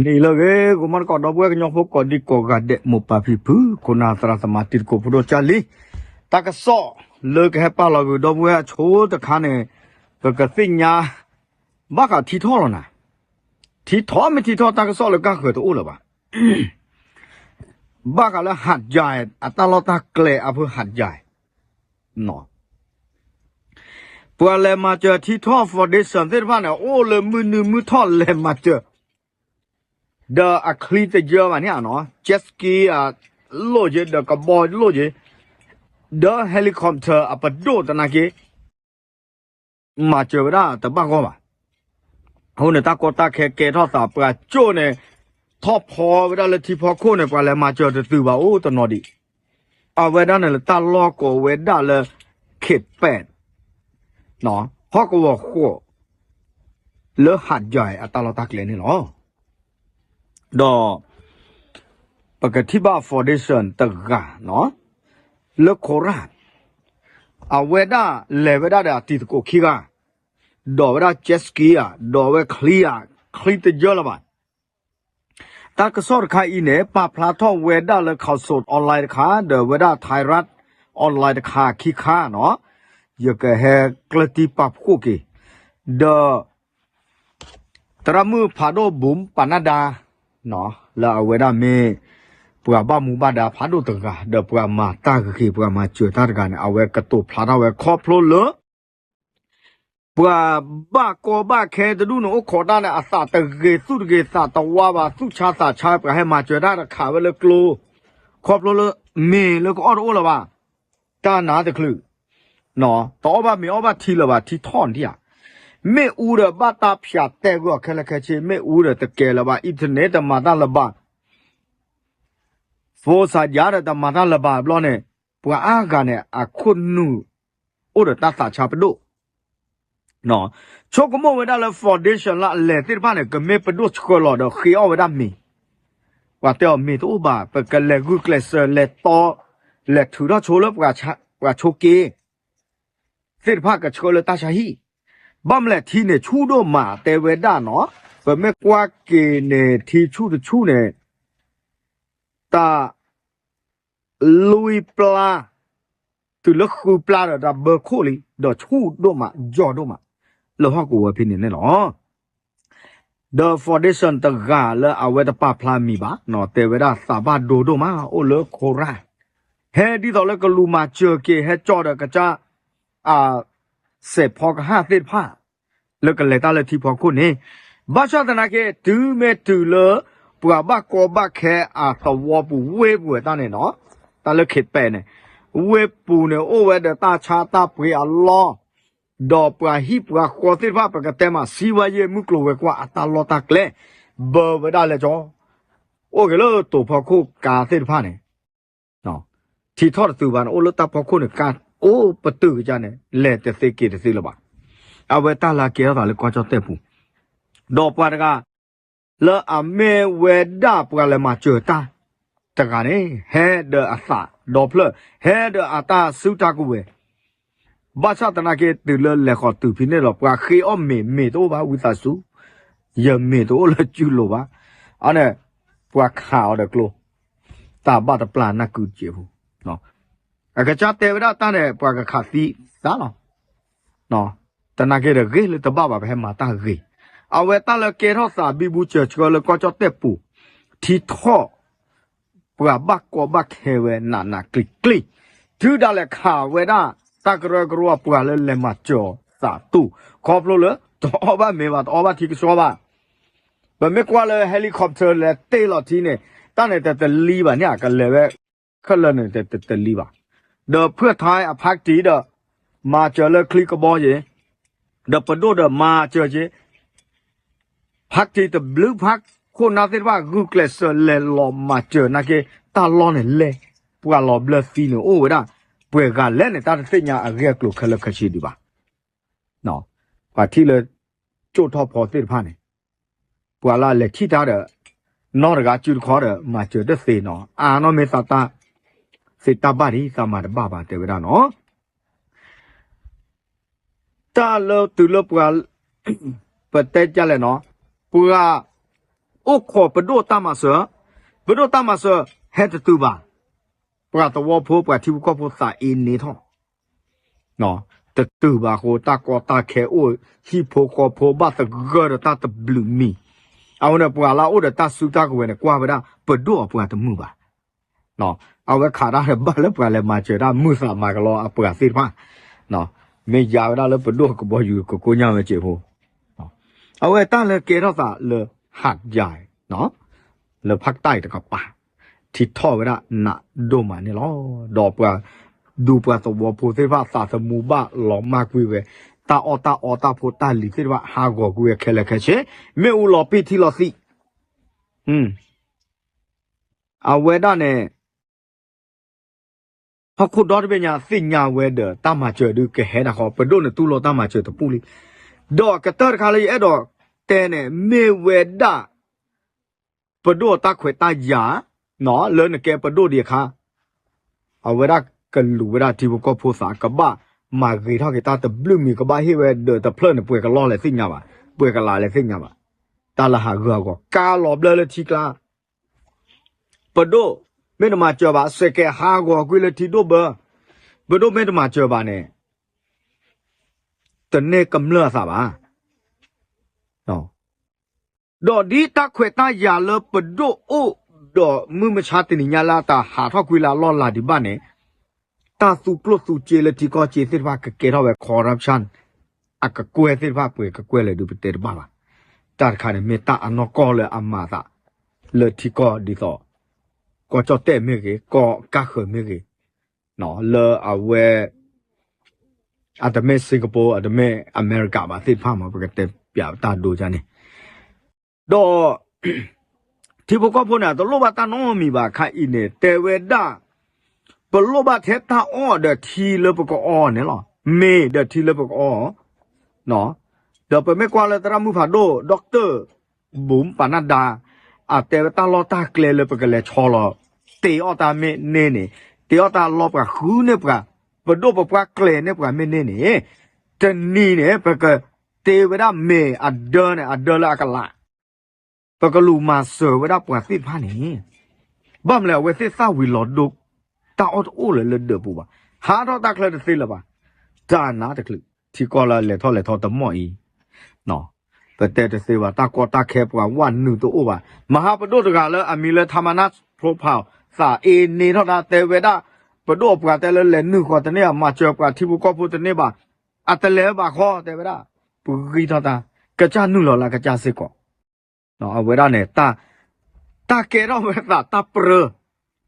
နံၤလၢအဂ့ၤ ဂီၤမီၢ်တကိး ဒီပုၢ်ဝဲၢ်ကညီဖိကိးဒံကိးဂၤဒဲး မိၢ်ပၢ်ဖံဖု ခိၣ်နၢ်သရၣ်သမါ တံၤသကိးဖိဒိၣ်ကၢ်လံ, တၢ်ကစီၣ်လၢကဟဲပာ်လီၤကွံာ်ဒီပုၢ်ဝဲၢ်အဆိတခါန့ၣ် ပကသ့ၣ်ညါ ဘၣ်ဃးထံထီၣ်လီၤနၤ, ထံထီၣ်မ့ၢ်ထံထီၣ် တၢ်ကစီၣ်လၢကၢ်ဃၢၤတအိၣ်လၢၤဘၣ်. ဘၣ်ဃးလၢ ဟးယၤ အတၢ်လီၢ်တၢ်ကျဲအဖု ဟးယၤ ပှၤလဲၤမၤစၢၤထံထီၣ် foundation သ့ၣ်တဖၣ်န့ၣ် အိၣ်လၢမုၢ်နုာ်မုၢ်ထီၣ်လဲၤမၤစၢၤ, ဒီးအချံတယၢဘၣ်န့ၣ်နီၤ jet ski အလိၣ်က့ၤ ဒီးကဘီလိၣ်က့ၤ, ဒီး helicopter အပဒိၣ်သနာ်က့ မၤစၢၤဝဲဒၣ်တဘၣ်ဂီၢ်ဘၣ်. အဃိန့ၣ် တၢ်ကီတၢ်ခဲကဲထီၣ်သး ပှၤကၠိၣ်န့ၣ် ထီၣ်ဖီဝဲဒၣ်လၢထံဖီခိၣ်န့ၣ် ပှၤလဲၤမၤစၢၤတတုၤဘၣ်အိၣ်တနီၤဒံး, အဝဲဒၣ်န့ၣ်လၢတၢ်လီၢ်ကိးဝဲဒၣ်လၢ Kpet ဟီၣ်ကဝီၤဃိး လၢဟးယၤအတၢ်လီၢ်တၢ်ကျဲန့ၣ်လီၤ. ဒီး ပကထံၣ်ဘၣ် foundation တဂၤနီၤ လၢ Khorat အဝဲဒၣ်လဲၤဝဲဒၣ်ဒီးအတံၤသကိးခံဂၤ, ဒီးဝဲဒၣ် jet ski ဧါ, ဒီးဝဲချံဧါ, ချံတယၢလၢၤဘၣ်. တၢ်ကစီၣ်တခါအံၤန့ၣ် ပာ်ဖျါထီၣ်ဝဲဒၣ်လၢ Khaosod Online တခါ ဒီးဝဲဒၣ် Thai Rat Online တခါခံခါနီၤ, ယကဟဲကျၢၢ်တံၢ်ပာ်ဖှိၣ်က့ၤ, ဒီး သရၣ်မုၣ်ဖးဒိၣ် ဘူးပနၢ်ဒါ လၢအဝဲဒၣ်မ့ၢ် ပှၤဘၣ်မူဘၣ်ဒါဖးဒိၣ်တဂၤ ဒီးပှၤမၤတၢ်ဂ့ၤ ပှၤမၤစၢၤတၢ်တဂၤန့ၣ် အဝဲကတိၤဖျါထီၣ်ဝဲခီဖျိလၢ ပှၤဘၣ်ကီဘၣ်ခဲတဒူၣ်န့ၣ် အိၣ်ခိးတၢ်န့ၣ် အသးတဂ့ၤ သူၣ်တဂ့ၤ သးတဝါဘၣ် သူၣ်ဆါသးဆါ ပှၤဟဲမၤစၢၤတၢ်တခါဝဲလၢကျိ, ခီဖျိလၢမ့ၢ်လၢကအီၣ်တအိၣ်လၢၤဘၣ်, တၢ်နါတချုး တအီၣ်ဘၣ်မ့ၤအီၣ်ဘၣ်ထံလၢၤဘၣ် ထံထီၣ်န့ၣ်ဧါ, မ့ၣ်အူဒီးဘၣ်တၢ်ဖၠးတဲာ်ကွံာ်အီၤခဲလၢာ်ခဲဆ့ မ့ၣ်အူဒီးတကဲလၢၤဘၣ် internet တမၤတၢ်လၢၤဘၣ်, ဖိစါယါဒီးတမၤတၢ်လၢၤဘၣ်ဘျီန့ၣ် ပှၤအါဂၤန့ၣ် အခိၣ်နူာ် အိၣ်ဒီးတၢ်သးဆါပဒိၣ် ဆိကမိၣ်ဝဲဒၣ်လၢ foundation လၢအလဲၤသ့ၣ်တဖၣ်န့ၣ် ကမ့ၢ်ပဒိၣ်ဆှၢလီၤဒီးဃ့အီၣ်ဝဲဒၣ်မ့ၤ, ပှၤတဲအီၤမ့ၤတအိၣ်ဘၣ် ပကလဲၤဂုာ်ကျဲးစၢးလဲၤတီ လဲၤထုးထီၣ်ဆိလၢ ပှၤဆိက့ သ့ၣ်တဖၣ်ကဆှၢလၢတၢ်ဆါဟံၣ်, ဘၣ်မလဲၣ်ထံန့ၣ်ဆူၣ်ဒိၣ်မးတဲဝဲဒၣ်နီၤ, ပမ့ၢ်ကွၢ်က့ၤန့ၣ်ထံဆူၣ်တဆူၣ်န့ၣ် တၢ် လွံၢ်ပျၢ် တုၤလၢဃုပျၢ်ဒီးတၢ်ဘၢခိၣ်လံ ဒီးဆူၣ်ဒိၣ်မး ယီၢ်ဒိၣ်မး လၢဟီၣ်ကဝီၤဖဲန့ၣ်န့ၣ်လီၤ. ဒီး foundation တဂၤလၢအဝဲတပာ်ဖျါမံၤဘၣ်နီၤ တဲဝဲဒၣ်သးဘၣ်ဒိဒိၣ်မး အိၣ်လၢ Khorat ဟဲဒ်သိးလၢကလူၤမၤစၢၤက့ၤ ဟဲကၠီဒီးကစၢ် အ စဲးဖီကဟၣ်သ့ၣ်တဖၣ် လၢကလဲၤတၢ်လၢထံဖီခိၣ်န့ၣ်, ဘၣ်ဆၣ်သနာ်က့ တုၤမ့ၢ်တုၤလၢ ပှၤဘၣ်ကီဘၣ်ခဲအသဝီပူၤဝ့ၢ်ပူၤဝဲတၢ်န့ၣ်နီၤ, တၢ်လၢ Kpet န့ၣ်, ဝ့ၢ်ပူၤန့ၣ်အိၣ်ဝဲဒီးတၢ်ဆါတၢ်ပှ့ၤအလီၢ်, ဒီးပှၤဟံၣ်ပှၤဃီသ့ၣ်တဖၣ် ပကတဲမး စံးဝါယ့ၣ်မုၢ်ကျိၤဝဲၤကွာ်အတၢ်လီၢ်တၢ်ကျဲ ဘၢဝဲဒၣ်လဲၣ်ကၠီ, အိၣ်က့ၤလၢတိၤဖီခိၣ်ကါသ့ၣ်တဖၣ်န့ၣ် ထံထီၣ်တတုၤဘၣ်န့ၣ် အိၣ်လၢတၢ်ဖီခိၣ်န့ၣ် ကါအိၣ်ပတုာ်ကစၢ်န့ၣ် လဲၤတသ့က့ၤတသ့လၢၤဘၣ်. အဝဲတၢ်လၢအကဲထီၣ်သးလၢကီၢ်ကၠီၣ်တဲၣ်ပူၤ, ဒီးပှၤတဂၤ လၢအမ့ၢ်ဝဲဒၣ်ပှၤလဲၤမၤစၢၤတၢ်တဂၤန့ၣ် ဟဲဒီးအသးဒီဖျၢၣ် ဟဲဒီးအတၢ်စုတၢ်ကဝဲၤ ဘၣ်ဆၣ်သနာ်က့ တုၤလၢလဲၤဃီၤတုၤဖဲန့ၣ်ဒီး ပှၤဃ့အီၣ်မ့ၤ မ့ၤတအိၣ်ဘၣ် ဝံသးစူၤ, ယမ့ၤတအိၣ်လၢစုလိၤဘၣ်, အန့ၣ် ပှၤခးအီၤဒီးကျိ, တၢ်ဘၣ်တပျၢ်နၢ်ကုစဲးဖိ, အကစၢ်တဲဝဲဒၣ်တၢ်န့ၣ် ပှၤကခးသံသးလီၤ. သနာ်က့ဒီး ဂ့ၤလၢတဘၣ်ဘၣ် ပဟဲမၤတၢ်ဂ့ၤ, အဝဲတၢ်လၢကဲထီၣ်သးဘံဘူစၢၤဆှၢလၢကီၢ်ကၠီၣ်တဲၣ်ပူၤ, ထံထီၣ် ပှၤဘၣ်ကီဘၣ်ခဲဝဲနးနးကျံၤကျံၤ, တုၤဒၣ်လဲာ်ခးဝဲဒၣ် တၢ်ကရၢကရိအပှၤလၢလဲၤမၤစၢၤသးတူၢ်, ခီဖျိလၢ တအီၣ်ဘၣ်မ့ၤဘၣ် တအီဘၣ်ထံကဆှီဘၣ်, ပမ့ၢ်ကွၢ်လၢ helicopter လဲၤတ့ၢ်လီၤထံန့ၣ် တၢ်န့ၣ်တတလံဘၣ်န့ၣ် ကလဲၤဝဲ ခဲလၢာ်န့ၣ် တတလံဘၣ်, ဒီးဖုၣ်ထါအဖးတံၢ်ဒီး မၤစၢၤလၢချံကဘီယ့ၤ, ဒီးပဒိၣ်ဒီးမၤစၢၤက့ၤ ဖးတံၢ်တဘျုးဖး ခိၣ်နၢ်သ့ၣ်တဖၣ် ဂုာ်ကျဲးစၢးလဲၤလီၤမၤစၢၤနာ်က့ တၢ်လီၢ်န့ၣ်လဲၣ်, ပှၤလီၤဘျၢသံန့ၣ်အိၣ်ဝဲဒၣ်, ပှဲၤဂၤလဲၣ်န့ၣ် တၢ်တသ့ၣ်ညါအဂ့ၢ်အကျိၤခဲလၢာ်ခဲဆ့ဒံးဘၣ်. ပှၤထံၣ်လၢ ကၠိၣ်ထီၣ်ဖီသ့ၣ်တဖၣ်န့ၣ် ပှၤလၢအလဲၤထံၣ်တၢ်ဒီး နီၢ်တဂၤစုတခီဒီး မၤစၢၤတသ့နီၤ, အါနီၢ်မ့ၢ်သးတၢ် သ့တၢ်ဘၣ်ဒံး သးမၤတဘၣ်ဘၣ် တဲဝဲဒၣ်နီၤ. တၢ်လၢတုၤလၢပှၤ ပတဲဒ်လဲၣ်နီၤ, ပှၤ အိၣ်ခိးပဒိၣ်တၢ်မၤစၢၤ, ပဒိၣ်တၢ်မၤစၢၤ ဟဲတတုၤဘၣ်, ပှၤသဝီဖိ ပှၤထံဖိကီၢ်ဖိသးအ့န့ထီၣ် တတုၤဘၣ်အဃိ တၢ်ကီတၢ်ခဲအိၣ် ဟံၣ်ဖိဃီဖိဘၣ်သဂၢၢ်ဒီးတၢ်တဘျုးမံၤ, အဝဲန့ၣ် ပှၤလၢအအိၣ်ဒီးတၢ်စုတၢ်ကဝဲၤန့ၣ် ကွၢ်ဝဲဒၣ် ပဒိၣ်အပှၤတမုာ်ဘၣ်, အဝဲခးတၢ်ဒီးဘၣ်လၢပှၤလဲၤမၤစၢၤတၢ် မုာ်သးမၤကလီအပှၤသ့ၣ်တဖၣ်, မ့ၢ်ယါဝဲဒၣ်လၢပဒိၣ်ကဘီယူၤကကိညၣ်ဝဲစဲးဖိ အဝဲတၢ်လၢကဲထီၣ်သးလၢ ဟးယၤ လၢဖးတၢ်အံၤတကပၤ ထံထီၣ်ဝဲဒၣ်နးဒိၣ်မးန့ၣ်လီၤ. ဒီးပှၤဒူပှၤသဝီဖိသ့ၣ်တဖၣ် သးသမူဘၣ်လီၤမၢ်ကွံာ်ဝဲ, တၢ်အီၣ်တၢ်အီတၢ်ဖိတၢ်လံၤသ့ၣ်တဖၣ် ဟးဂီၤကွံာ်ဝဲခဲလၢာ်ခဲဆ့, မ့ၣ်အူလီၤပံာ်ထံလီၤသံ, အဝဲဒၣ်န့ၣ် ဟီၣ်ခိၣ်ဒီတဘ့ၣ်ညါသ့ၣ်ညါဝဲဒီး တၢ်မၤစၢၤဒုးကဟဲဒၣ်ဃီ ပဒိၣ်န့ၣ်တူၢ်လိာ်တၢ်မၤစၢၤတပူၤလံ. ဒီးကတၢၢ်တခါလၢယအဲၣ်ဒိးတဲန့ၣ် မ့ၢ်ဝဲဒၣ် ပဒိၣ်တၢ်ခွဲးတၢ်ယာ် လၢနကဲပဒိၣ်ဒံးအခါ အဝဲဒၣ်ကလူၤဝဲဒၣ်ထံဖိကီၢ်ဖိသး ကဘၣ်မၤဂ့ၤထီၣ်က့ၤတၢ်တဘျုးမံၤ ကဘၣ်ဟ့ၣ်ဝဲဒီးတဖျၢၣ်န့ၣ် ပှဲၤကလီၢ်လဲၣ်သ့ၣ်ညါဘၣ်, ပှဲၤကလးလဲၣ်သ့ၣ်ညါဘၣ်, တၢ်လၢဟးဂုာ်ဟးဂီၤ ကါလီၤဘျၢလၢထံကျါ ပဒိၣ်မ့ၢ်တမၤစၢၤဘၣ် စဲးကဲးဟးဂီၤကွံာ်လၢထံဒိၣ်ဘၢ, ပဒိၣ်မ့ၢ်တမၤစၢၤဘၣ်န့ၣ် တန့ၢ်ကမျၢၢ်အသးဘၣ်. ဒီးဒ်တၢ်ခွဲးတၢ်ယာ်လၢပဒိၣ်အိၣ်ဒီးမုၢ်မဆါတနံၤညါလၢအတၢ်ဟးထီၣ်ကွံာ်လၢအလီၢ်လၤဒံးဘၣ်န့ၣ်, တၢ်သူကျိၣ်သူစ့လၢထံကီၢ်စ့သ့ၣ်တဖၣ်ကကဲထီၣ်ဝဲ corruption အကကွဲၢ်သ့ၣ်တဖၣ်ပှဲၤကကွဲၢ်လဲၣ်ဒုးပတဲတဘၣ်ဘၣ်. တၢ်တခါန့ၣ်မ့ၢ်တၢ်အနီၢ်ကီၢ်လၢအမၤအသး လၢထံကီၢ်ဒ်သိး ကီၢ်ကၠီၣ်တဲၣ်မ့ၢ်ဂ့ၤ ကီၢ်ကၢ်ဃၢၤမ့ၢ်ဂ့ၤ လၢအဝဲ အတမ့ၢ် Singapore အတမ့ၢ် America ဘၣ်သ့ၣ်တဖၣ်မး ပကတဲပၠးတၢ်ဒိကန့ၣ်, ဒီး ထံဖိကီၢ်ဖိန့ၣ် တလိၣ်ဘၣ်တၢ်နီတမံၤဘၣ် ခါအံၤန့ၣ် တဲဝဲဒၣ် ပလိၣ်ဘၣ်ထဲတၢ်အီၣ်ဒီးထံလၢပကအီန့ၣ်လီၤ. မ့ၢ်ဒီးထံလၢပကအီ ဒီးပမ့ၢ်ကွၢ်လၢသရၣ်မုၣ်ဖးဒိၣ် Doctor ဘူၣ်ပာ်နၢ်ဒါ အတဲဝဲတၢ်လီၢ်တၢ်ကျဲလၢပကလဲၤဆီလီၤ တ့အီၣ်တၢ်မ့ၢ်န့ၢ်န့ၣ်, တ့အီၣ်တၢ်လီၢ်ပှၤဃုန့ၢ်ပှၤ, ပဒိၣ်ပပှၢ်ကျဲၤန့ၢ်ပှၤမ့ၢ်န့ၢ်န့ၣ်, တနံၤန့ၣ် ပကတ့ဝဲဒၣ်မ့ၢ်အဒၢန့ၣ် အဒၢလၢအကလး ပကလူၤမၤစၢၤဝဲဒၣ်ပှၤသ့ၣ်တဖၣ်န့ၣ်, ဘၣ်မနုၤလဲၣ် အဝဲသ့ၣ်သၣ်ဝံၤလီၤဒိ တၢ်အီၣ်တအိၣ်လၢၤလၢဒၢးပူၤဘၣ်, ဟးထီၣ်တၢ်ချၢတသ့လၢၤဘၣ်, တၢ်နးတချုး ထံကီၢ်လၢလဲၤထီၣ်လဲၤထီတမီၢ်အံၤ, ပတဲတသ့ဘၣ် တၢ်ကီတၢ်ခဲပှၤဝဲနုာ်တအိၣ်ဘၣ်, မဟါပဒိၣ်တဂၤလၢအမံၤလၢ Tamanna Propahl သးအ့န့ထီၣ်တၢ်တဲဝဲဒၣ်, ပဒိၣ်အပှၤတဲလၢလဲၤနုာ်ဃီၤတန့ၢ် အမၤစၢၤပှၤထံဖိကီၢ်ဖိတန့ၢ်ဘၣ်, အတလဲၤဘၣ်ဃီတဲဝဲဒၣ်, ပဂံၢ်ထီၣ်တၢ်, ကစၢ်နုာ်လီၤလၢအကစၢ်စ့ၢ်ကီး အဝဲဒၣ်န့ၣ် တၢ်ကဲထီၣ်ဝဲသးတၢ်ပြၢ,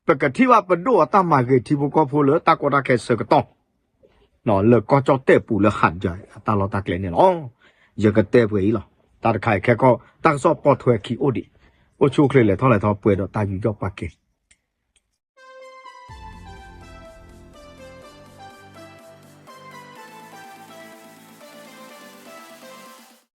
ပကထံၣ်ဘၣ်ပဒိၣ်အတၢ်မၤဂ့ၤထံဖိကီၢ်ဖိလၢတၢ်ကီတၢ်ခဲဆၢကတီၢ်, လၢကီၢ်ကၠီၣ်တဲၣ်ပူၤလၢဟးယၤအတၢ်လီၢ်တၢ်ကျဲန့ၣ်လီၤ. ယကတဲပှဲၤအံၤလီၤ. တၢ်တခါအံၤခဲကီၢ် တၢ်ကစီၣ်ပိာ်ထွဲခံအိၣ်ဒံး, အိၣ်ဆူၣ်အိၣ်ချ့လဲၤထီၣ်လဲၤထီပှဲၤဒီးတၢ်ယူးယီၣ်ပာ်ကဲ